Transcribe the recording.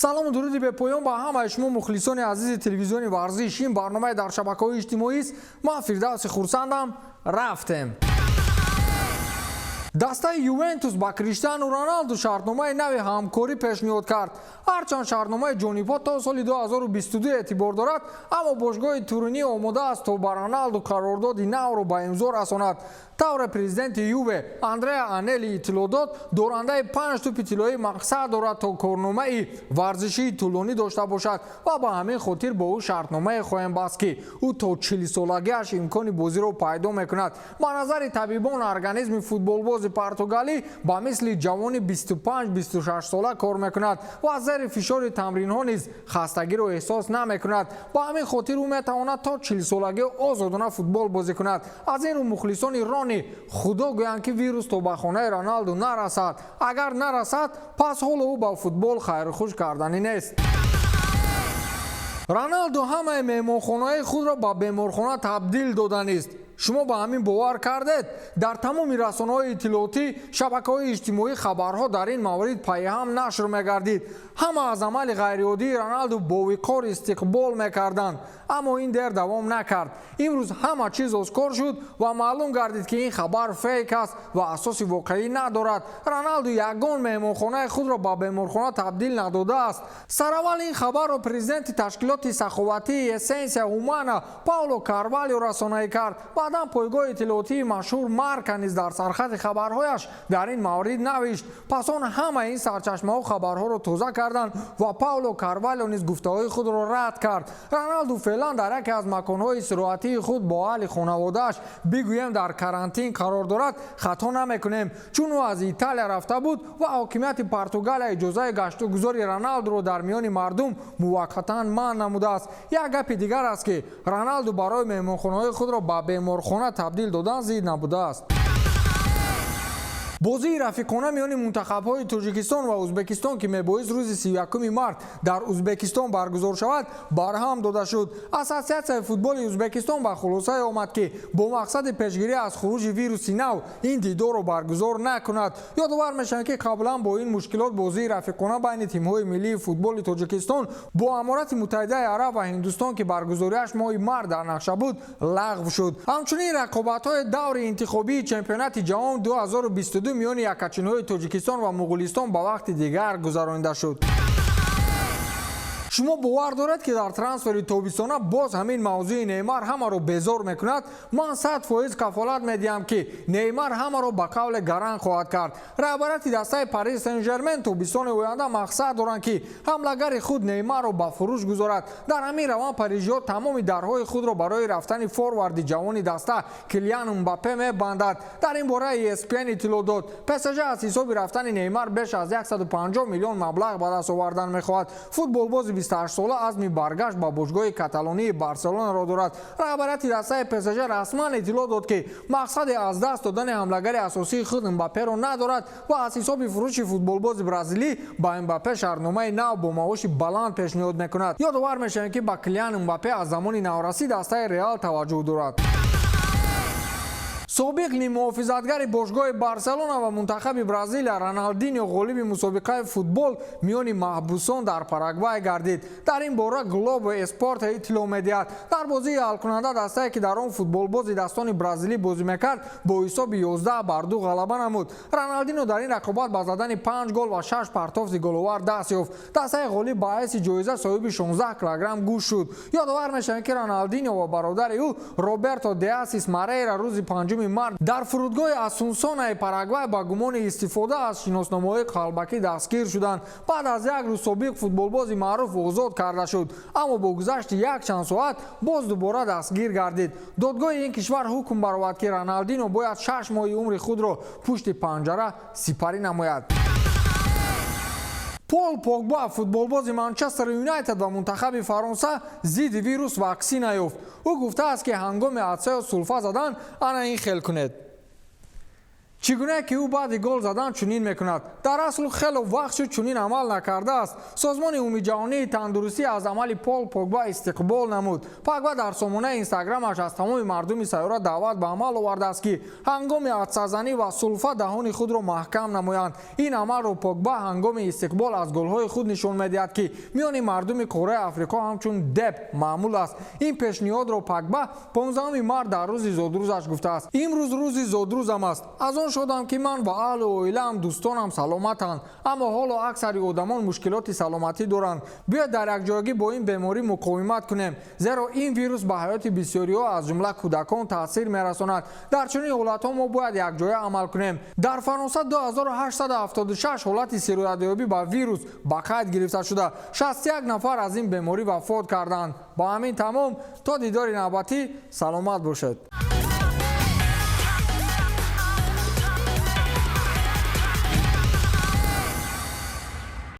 Салому дуруди бепоён ба ҳамаи шумо, мухлисони азизи телевизиони «Варзиш». Ин барномаи дар шабакаҳои иҷтимоист. Ман Фирдавси Хурсандам. Рафтем. Дастаи «Ювентус» ба Криштиану Роналду шартномаи нави ҳамкорӣ пешниҳод кард. Ҳарчанд шартномаи ҷонибҳо то соли 2022 эътибор дорад, аммо бошгоҳи Туринӣ омода аст, то ба Роналду қарордоди навро ба имзо расонад. Тавре президенти «Юве» Андреа Анели иттилоъ дод, дорандаи панҷ тӯпи тиллоӣ мақсад дорад, то корномаи варзишии тӯлонӣ дошта бошад ва ба ҳамин хотир бо ӯ шартномае хоҳем баст, ки ӯ то 40-солагиаш имкони бозиро пайдо мекунад. Ба назари табибон, организми футболбози португалӣ ба мисли ҷавони 25-26 сола кор мекунад ва зери фишори тамринҳо низ хастагиро эҳсос намекунад. Ба ҳамин хотир ӯ метавонад то 40-солагӣ озодона футбол бозӣ кунад. Аз ин рӯ мухлисони Рони худо гӯянд, ки вирус то ба хонаи Роналду нарасад. Агар нарасад, пас ҳоло ӯ ба футбол хайрхуш карданӣ нест. Роналду ҳамаи меҳмонхонаҳои худро ба беморхона табдил доданист. Шумо ба ҳамин бовар кардед? Дар тамоми расонаҳои иттилоотӣ, шабакаҳои иҷтимоӣ хабарҳо дар ин маврид пайҳам нашр мегардид. Ҳама аз амали ғайриоддии Роналду бо виқор истиқбол мекарданд, аммо ин дер давом накард. Имрӯз ҳама чиз ошкор шуд ва маълум гардид, ки ин хабар фейк аст ва асоси воқеӣ надорад. Роналду ягон меҳмонхонаи худро ба беморхона табдил надодааст. Сараввал ин хабарро президенти ташкилоти саховатии «Эссенсия Умана» Пауло Карвалио расонаӣ кард. Баъдан пойгоҳи иттилоотии машҳур «Марка» низ дар сархати хабарҳояш дар ин маврид навишт. Пас он ҳамаи ин сарчашмаҳо хабарҳоро тоза карданд ва Пауло Карвалио низ гуфтаҳои худро рад кард. Роналду феълан дар яке аз маконҳои истироҳатии худ бо аҳли хонаводааш, бигӯем, дар карантин қарор дорад, хато намекунем, чун ӯ аз Италия рафта буд ва ҳокимияти Португалия иҷозаи гаштугузори Роналдуро дар миёни мардум муваққатан манъ намудааст. Як гапи дигар аст, ки Роналду барои меҳмонхонаҳои худро ба беморхона табдил додан зид набудааст. Бозии рафиқона миёни мунтахабҳои Тоҷикистон ва Ӯзбекистон, ки мебоист рӯзи 31 март дар Ӯзбекистон баргузор шавад, барҳам дода шуд. Ассотсиатсияи футболи Ӯзбекистон ба хулосае омад, ки бо мақсади пешгирӣ аз хуруҷи вируси нав ин дидорро баргузор накунад. Ёдовар мешавад, ки қаблан бо ин мушкилот бозии рафиқона байни тимҳои миллии футболи Тоҷикистон бо Аморати Муттаҳидаи Араб ва Ҳиндустон, ки баргузориаш моҳи март дар нақша буд, лағв шуд. Ҳамчунин рақобатҳои даври интихобии чемпионати ҷаҳон 2022 миёни яккачинҳои Тоҷикистон ва Муғулистон ба вақти дигар гузаронида шуд. Шумо бовар доред, ки дар трансфери тобистона боз ҳамин мавзӯи Неймар ҳамаро безор мекунад? Ман 100% кафолат медиҳам, ки Неймар ҳамаро ба қавле гаранг хоҳад кард. Раҳбарияти дастаи «Париж Сен Жермен» тобистони оянда мақсад доранд, ки ҳамлагари худ Неймарро ба фурӯш гузорад. Дар ҳамин раванд парижиҳо тамоми дарҳои худро барои рафтани форварди ҷавони даста Килиан Мбаппе мебандад. Дар ин бора ESPN иттилоъ дод. ПСЖ аз ҳисоби рафтани Неймар беш аз 150 миллион маблағ ба даст овардан мехоҳад. Футболбози 28-сола азми баргашт ба бошгоҳи каталонии «Барселонаро» дорад. Раҳбарияти дастаи ПСЖ расман иттилоъ дод, ки мақсади аз даст додани ҳамлагари асосии худ Мбапперо надорад ва аз ҳисоби фурӯши футболбози бразилӣ ба Мбаппе шартномаи нав бо маоши баланд пешниҳод мекунад. Ёдовар мешавем, ки ба Килиан Мбаппе аз замони наврасӣ дастаи «Реал» таваҷҷӯҳ дорад. Собиқ ниммуҳофизатгари бошгоҳи «Барселона» ва мунтахаби Бразилия Роналдинио ғолиби мусобиқаи футбол миёни маҳбусон дар Парагвай гардид. Дар ин бора «Глобо Эспорте» иттилоъ медиҳад. Дар бозии ҳалкунанда дастае, ки дар он футболбози дастони бразилӣ бозӣ мекард, бо ҳисоби 11-2 ғалаба намуд. Роналдино дар ин рақобат ба задани панҷ гол ва шаш партофти головар даст ёфт. Дастаи ғолиб ба ҳайси ҷоиза соҳиби 16 килограмм гӯшт шуд. Ёдовар мешавем, ки Роналдино ва бародари ӯ Роберто Деасис Марейра рӯзи 5 март дар фурудгоҳи Асунсонаи Парагвай ба гумони истифода аз шиносномаҳои қалбакӣ дастгир шуданд. Баъд аз як рӯз собиқ футболбози маъруф озод карда шуд, аммо бо гузашти якчанд соат боз дубора дастгир гардид. Додгоҳи ин кишвар ҳукм баровард, ки Роналдино бояд 6 моҳи умри худро пушти панҷара сипарӣ намояд. Пол Погба, футболбози «Манчестер Юнайтед» ва мунтахаби Фаронса, зидди вирус ваксина ёфт. Ӯ гуфтааст, ки ҳангоми атсаю сулфа задан ана ин хел кунед. Чӣ гуна ки ӯ баъди гол задан чунин мекунад. Дар асл хело вақт шуд, чунин амал накардааст. Созмони Умумиҷаҳонии тандурустӣ аз амали Пол Погба истиқбол намуд. Погба дар сомонаи Инстаграмаш аз тамоми мардуми сайёра даъват ба амал овардааст, ки ҳангоми атсазанӣ ва сулфа даҳони худро маҳкам намоянд. Ин амалро Погба ҳангоми истиқбол аз голҳои худ нишон медиҳад, ки миёни мардуми қораи Африқо ҳамчун деп маъмул аст. Ин пешниҳодро Погба 15 март, дар рӯзи зодрӯзаш гуфтааст. Имрӯз рӯзи зодрӯзам аст. Аз он шодам, ки ман ва аҳлу оилаам, дӯстонам саломатанд, аммо ҳоло аксари одамон мушкилоти саломатӣ доранд. Биёед, дар якҷоягӣ бо ин беморӣ муқовимат кунем, зеро ин вирус ба ҳаёти бисёриҳо, аз ҷумла кӯдакон, таъсир мерасонад. Дар чунин ҳолатҳо мо бояд якҷоя амал кунем. Дар Фаронса 2876 ҳолати сироятёбӣ ба вирус ба қайд гирифта шуда, 61 нафар аз ин беморӣ вафот карданд. Ба ҳамин тамом. То дидори навбатӣ саломат бошед.